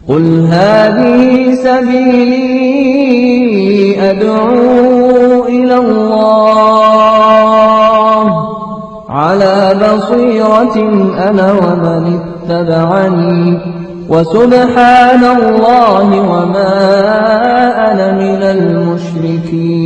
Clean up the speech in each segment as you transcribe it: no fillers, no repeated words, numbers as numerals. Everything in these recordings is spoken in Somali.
قل هذه سبيلي أدعو إلى الله، على بصيرة أنا ومن اتبعني، وسبحان الله وما أنا من المشركين.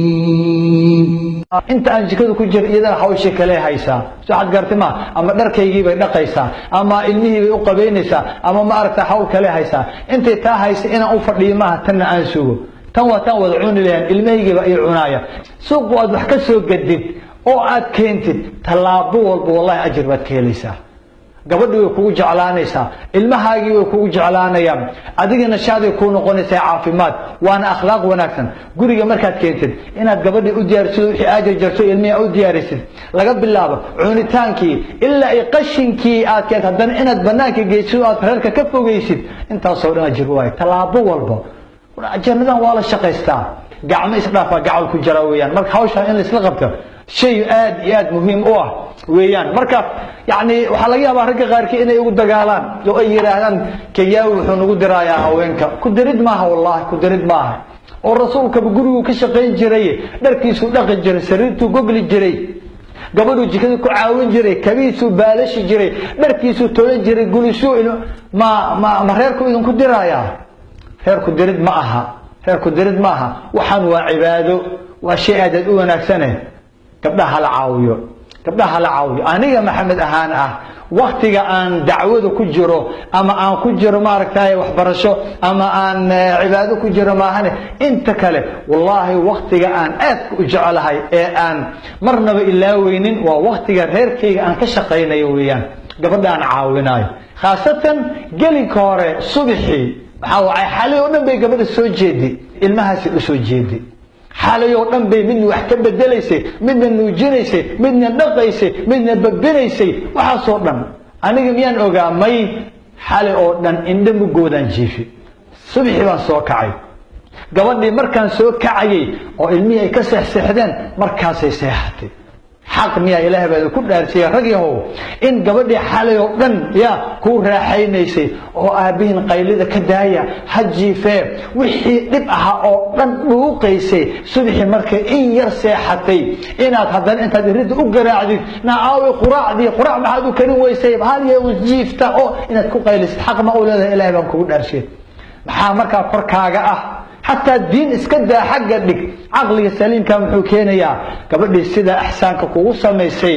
Inta aan jikada ku jira, iyadana hawshii kale haysaa. Soo xad garti ma? Ama dharkaygii bay dhaqaysaa, ama ilmihii bay u qabaynaysaa, ama ma aragta hawl kale haysaa. Intay taa haysa inaan u fadhiyo maaha, tanna aan sugo. Tan waa tan wada cuni lahayn, ilmahaygiiba ii cunaaya. Suuqu aad wax ka soo gadid oo aad keentid, tallaabo walba wallahi ajir baad ka helaysaa. Gabadhii way kugu jeclaanaysaa, ilmahaagii way kugu jeclaanayaan, adigana shaaday kuu noqonaysaa, caafimaad, waana akhlaaq wanaagsan. Guriga markaad keentid inaad gabadhii u diyaarisid wixii aad jarjarto, ilmihii u diyaarisid, laga bilaabo cunitaankii ilaa ay qashinkii aad keentid, haddana inaad banaanka geysid oo aad reerka ka fogeysid, intaasoo dhan ajir waayo. Tallaabo walba jannadan waa la shaqaystaa. Gacmo isdhaafaa gacal ku jara weeyaan. Marka hawshaan in la isla qabto shay aad iyo aad muhiim u ah weeyaan. Marka yani waxaa laga yaabaa ragga qaarkii inay ugu dagaalaan oo ay yidhaahdaan, "Kayaawi wuxuu nagu diraayaa haweenka." Ku dirid maaha, wallahi ku dirid maaha. Oo rasuulkaba guriguu ka shaqayn jiray, dharkiisuu dhaqi jiray, sariirtuu gogli jiray, gabadhuu jikada ku caawin jiray, kabihiisuu baalashi jiray, dharkiisuu tolan jiray, gulisuu. Ma reerku idinku diraayaa? Reerku dirid ma aha, reerku dirid ma aha. Waxaan waa cibaado, waa shay aad aad u wanaagsane. Gabdhaha hala caawiyo, gabdhaha hala caawiyo. Aniga Maxamed ahaan ah, waktiga aan dacwada ku jiro ama aan ku jiro maaragtay waxbarasho ama aan cibaado ku jiro maahane, inta kale wallaahi waktiga aan aadka u jecelahay ee aan marnaba ilaaweynin waa waktiga reerkayga aan ka shaqaynayo weeyaan, gabadha aan caawinayo, khaasatan gelinka hore subixii. Maxaa wacay? Xalay oo dhan bay gabadha soo jeedi, ilmahaasi u soo jeedi. Xalay oo dhan bay midna wax ka bedelaysay, midna nuujinaysay, midna dhaqaysay, midna babinaysay. Waxaasoo dhan aniga miyaan ogaa? May. Xalay oo dhan indho mugoodaan jiifi. Subixii baan soo kacay. Gabadhii markaan soo kacayay oo ilmihii ay ka seexseexdeen, markaasay seexatay. Xaq miyaa, Ilaah baa ku dhaarsiya, rag yahow, in gabadhii xalay oo dhan ya kuu raaxaynaysay oo aabbihiin qaylida ka daaya, ha jiifee, wixii dhib ahaa oo dhan dhuuqaysay, subaxii markay in yar seexatay inaad haddana intaad iridda u garaacdid, "Na aawi quraacdii? Quraac maxaad u karin weysay?" Hal jiifta oo inaad ku qaylisid, xaq ma u leedahay? Ilaah baan kugu dhaarsiyay. Maxaa markaa korkaaga ah? Xataa diin iska daa, xagga dhig, caqliga saliimka muxuu keenayaa? Gabadhii sidaa axsaanka kugu samaysay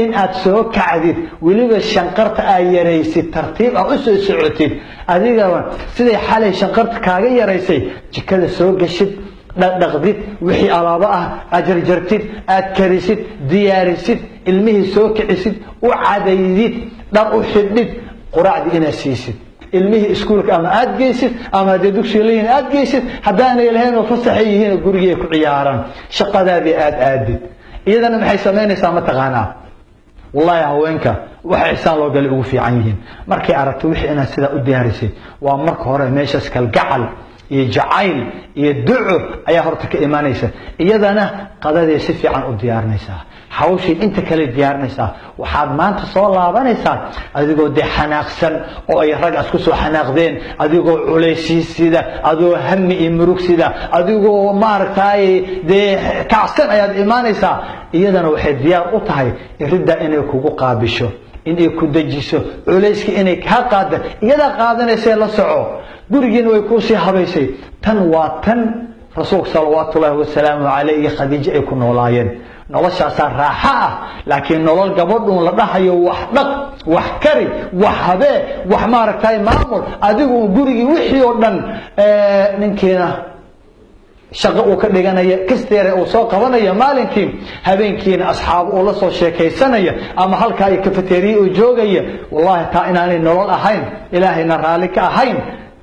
in aad soo kacdid, weliba shanqarta aad yaraysid, tartiib ah u soo socotid, adigaba siday xalay shanqarta kaaga yaraysay, jikada soo gashid, dhaqdhaqdid wixii alaabo ah, aad jarjartid, aad karisid, diyaarisid, ilmihii soo kicisid, u cadaydid, dhar u xidhid, quraacdii inaad siisid, ilmihii iskuulka ama aad geysid ama haddee dugsiga leeyihin aad geysid, haddaanay lahayn oo fasaxay yihiin oo gurigii ay ku ciyaaraan, shaqadaadii aad aadid. Iyadana maxay samaynaysaa, ma taqaanaa? Wallahi haweenka waxa ixsaan loo galay ugu fiican yihiin. Markay aragto wixii inaad sidaa u diyaarisay, waa marka hore meeshaas kalgacal iyo jacayl iyo duco ayaa horta ka imaanaysa. Iyadana qadaday si fiican u diyaarinaysaa, hawshii inta kale diyaarinaysaa. Waxaad maanta soo laabanaysaa adigoo dee xanaaqsan oo ay rag asku soo xanaaqdeen, adigoo culaysiisida, adigoo hami iyo murugsida, adigoo maaragtay dee kacsan ayaad imaanaysaa. Iyadana waxay diyaar u tahay iriddaa inay kugu qaabisho, inay ku dejiso, culayska inay kaa qaada iyadaa qaadanaysee la soco. Gurigiina way kuusii habaysay. Tan waa tan rasuulka salawaatu ullaahi wasalaamu caleyh iyo Khadiijo ay ku noolaayeen. Noloshaasaa raaxo ah. Laakiin nolol gabadhuun la dhahayo wax dhaq, wax kari, wax habee, wax maaragtay maamul, adigu un gurigii wixii oo dhan, ninkiina shaqo uu ka dhiganaya, kasteere uu soo qabanaya maalinkii, habeenkiina asxaab uu la soo sheekaysanaya ama halkaa iyo kafeteriya uu joogaya, wallahi taa inaanay nolol ahayn, Ilaahayna raalli ka ahayn.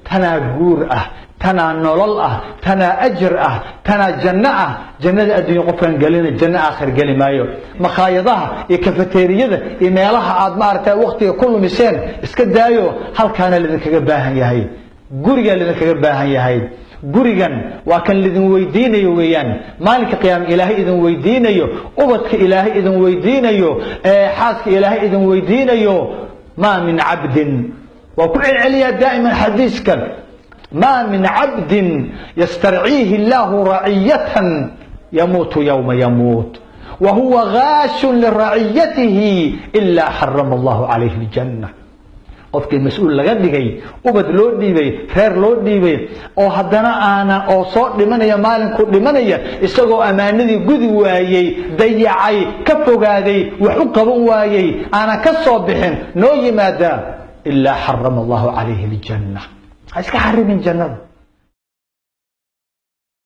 Tanaa guur ah, tanaa nolol ah, tanaa ajir ah, tanaa janno ah. Jannada adduunya qofkaan gelina janno aakhir geli maayo. Makhaayadaha iyo kafeteriyada iyo meelaha aad maaragtay waktiga ku lumiseen iska daayo. Halkaana lidinkaga baahan yahay, gurigaa lidinkaga baahan yahay. Gurigan waa kan lidin weydiinayo weeyaan maalinka qiyaama. Ilaahay idin weydiinayo ubadka, Ilaahay idin weydiinayo xaaska, Ilaahay idin weydiinayo. Maa min cabdin, waa ku celceliyaa daa'iman xadiiskan. Maa min cabdin yastarciihi illaahu raciyatan yamuutu yowma yamuut wahuwa gaashun liraciyatihi ilaa xarama allahu calayhi aljanna. Qofkii mas-uul laga dhigay, ubad loo dhiibay, reer loo dhiibay, oo haddana aana oo soo dhimanaya, maalinkuu dhimanaya isagoo ammaanadii gudi waayey, dayacay, ka fogaaday, wax u qaban waayey, aanan ka soo bixin, noo yimaadaa, ilaa xarama allahu calayhi aljanna. Ha iska xarimin jannada.